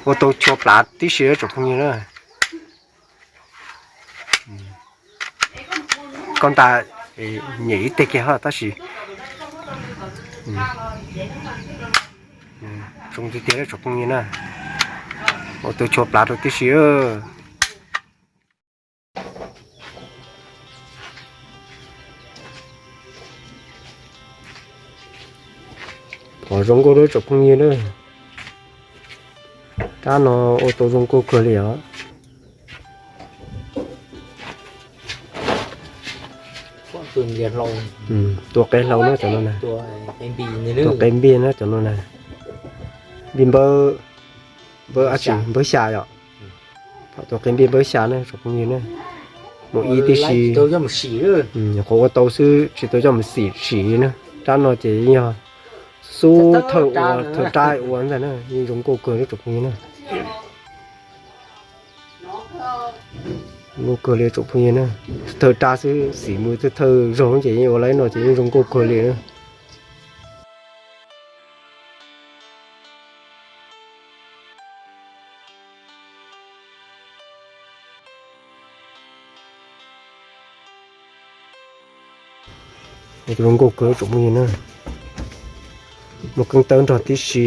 Ua tau tshua plav tib si tsoom phooj ywg na. Koj nta nyem ib teg kiag ho tab sis zoo tiag tiag tsoom phooj ywg na. Ua tau tshua plav rau tib si. Pom zoo nkauj lawm tsoom phooj ywg na. Rab no ua tau zoo nkauj kawg li os. Tua qe hlau na cov no na. Tua qe npij na cov no na. Npij npawb, npawb ab tsi npawb xya yom. Tua qe npij npawb xya na tsoom phooj ywg na. Mus ib tib si. Nyuam qhuav ua tau xwb tsis tau coj mus xim sim na. Rab no ces yog xub thawj ua thawj rab ua ntag na, yeej zoo nkauj kawg tsoom phooj ywg na. Nkauj kawg li tsoom phooj ywg na. Thawj rab xwb xim mus thawj zaug ces yeej ua li no ces yeej zoo nkauj kawg li na. Ua tau zoo nkauj kawg tsoom phooj ywg na. Muaj keeb tawb nrog tib si.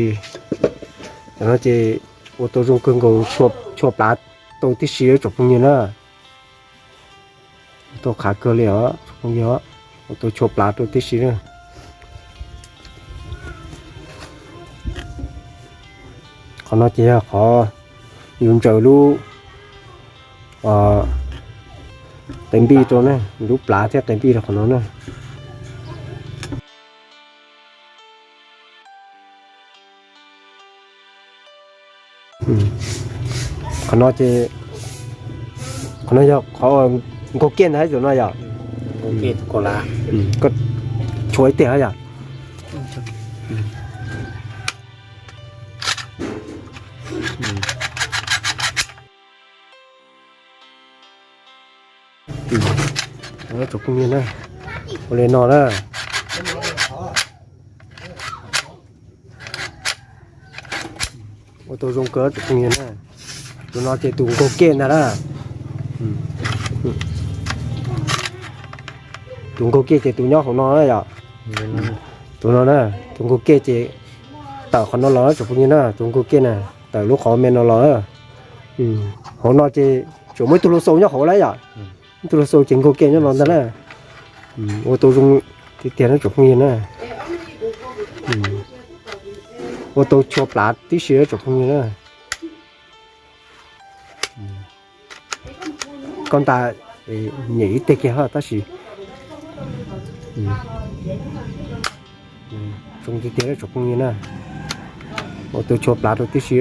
Tam no ces ua tau zoo kawg nkaus, tshua plav tau tib si tsoom phooj ywg na. Ua tau qhav kawg li os tsoom phooj ywg, ua tau tshua plav rau tib si na. Qhov no ces yog qhov yus ntsaws lub qe npij rau na, lub plav thiab qe npij rau qhov no na. Qhov no ces, qhov no yog qhov nkaug kiaj ntag tus no yom? Koj tshuav ib teg yom? Tsoom phooj ywg na, ua li no na. Ua tau zoo kawg tsoom phooj ywg na. Tus no ces tus nkaug kiaj ntag na. Tus nkaug kiaj ces tus nyob hauv no na yom. Tus no na, tus nkaug kiaj ces tawm qhov no los tsoom phooj ywg na, tus nkaug kiaj na, tawm lub qhov me no los. Hauv no ces tsuas muaj ib tug hluas xau nyob hauv lawm yom. Ib tug hluas xau ces nkaug kiaj nyob no ntag na. Ua tau zoo tiag tiag na tsoom phooj ywg na. Ua tau tshua plav tib si tsoom phooj ywg na. Koj nta nyem ib teg kiag ho tab sis zoo tiag tiag tsoom phooj ywg na. Ua tau tshua plav rau tib si.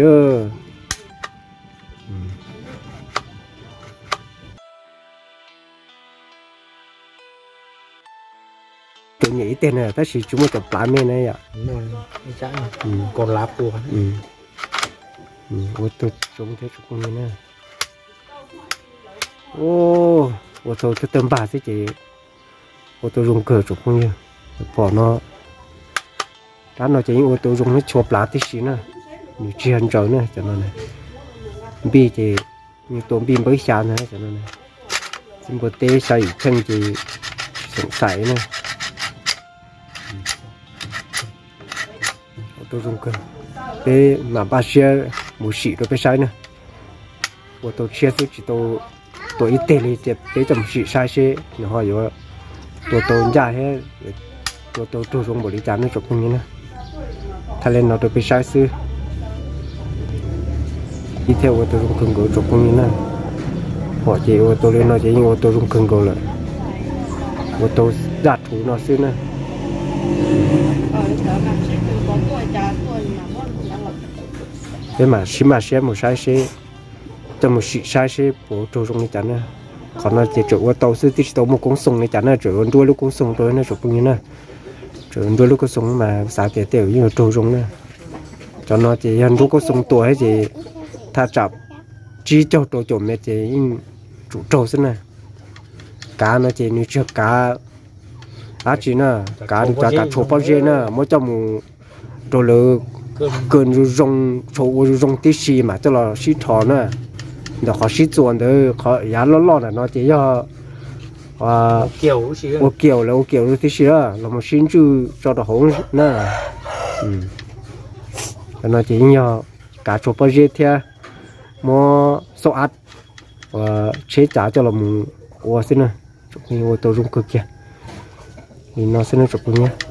Tus nyem ib teg na tab sis tsis muaj cov plav me na yom. Ua tau zoo thiab tsoom phooj ywg na. Ua tau thawj tawg npag xwb ces ua tau zoo kawg tsoom phooj ywg. Pom no, rab no ces yeej ua tau zoo thiab tshua plav tib si na. Nws tsis yog ntsaws na cov no. Npij ces yeej tua npij npawb xya ntag cov no. Txiv npua teb xya yim cheej ces tsis xeem xaiv na. Ua tau zoo kawg. Peb mam npaj siab mus sim rau peb saib na. Ua tau tshiab xwb tsis tau tua ib teg li ces peb coj mus sim saib seb nws ho yuav tua tau ncaj thiab tua tau raug zoo npaum li cas na tsoom phooj ywg na. Thaij li no rau peb saib xwb. Ib thiaj ua tau zoo kawg nkaus tsoom phooj ywg na. Pom ces ua tau li no ces yeej ua tau zoo kawg nkaus lawm. Ua tau zaj rhuv no xwb na. Peb mam sib maj siab mus saib seb, coj mus sim saib seb puas raug zoo li cas na. Qhov no ces tseem ua tau xwb twb tsis tau muaj koob xoo li cas na, tseem ua nruab lub koob xoo rau na tsoom phooj ywg na. Tseem ua nruab lub koob xoo mas xav tias tej zaum yeej yuav raug zoo na. Cov no ces yog nruab koob xoo tua thiab ces thaj tsam tsib caug rau caum mev ces yeej tsum raug xwb na. Kav no ces nws tsis yog kav dab tsi na, kav nws kav kav tshuam pob zeb na, muab coj mus rau lawv kawg zoo zoo, tshuav ua zoo zoo tib si mas coj los sib rho na. Ntawm qhov sib txuas ntawd qhov yav loj loj ntawm no ces yog ua kiaum, lawv ua kiaum tib si los mus sib ntswj tso rau hauv na. Cov no ces yeej yog kav tshuav pob zeb thiab muab xauj ab ua tsheb cav coj los mus ua xwb na. Tsoom phooj ywg, ua tau zoo kawg kiag li no xwb na tsoom phooj ywg.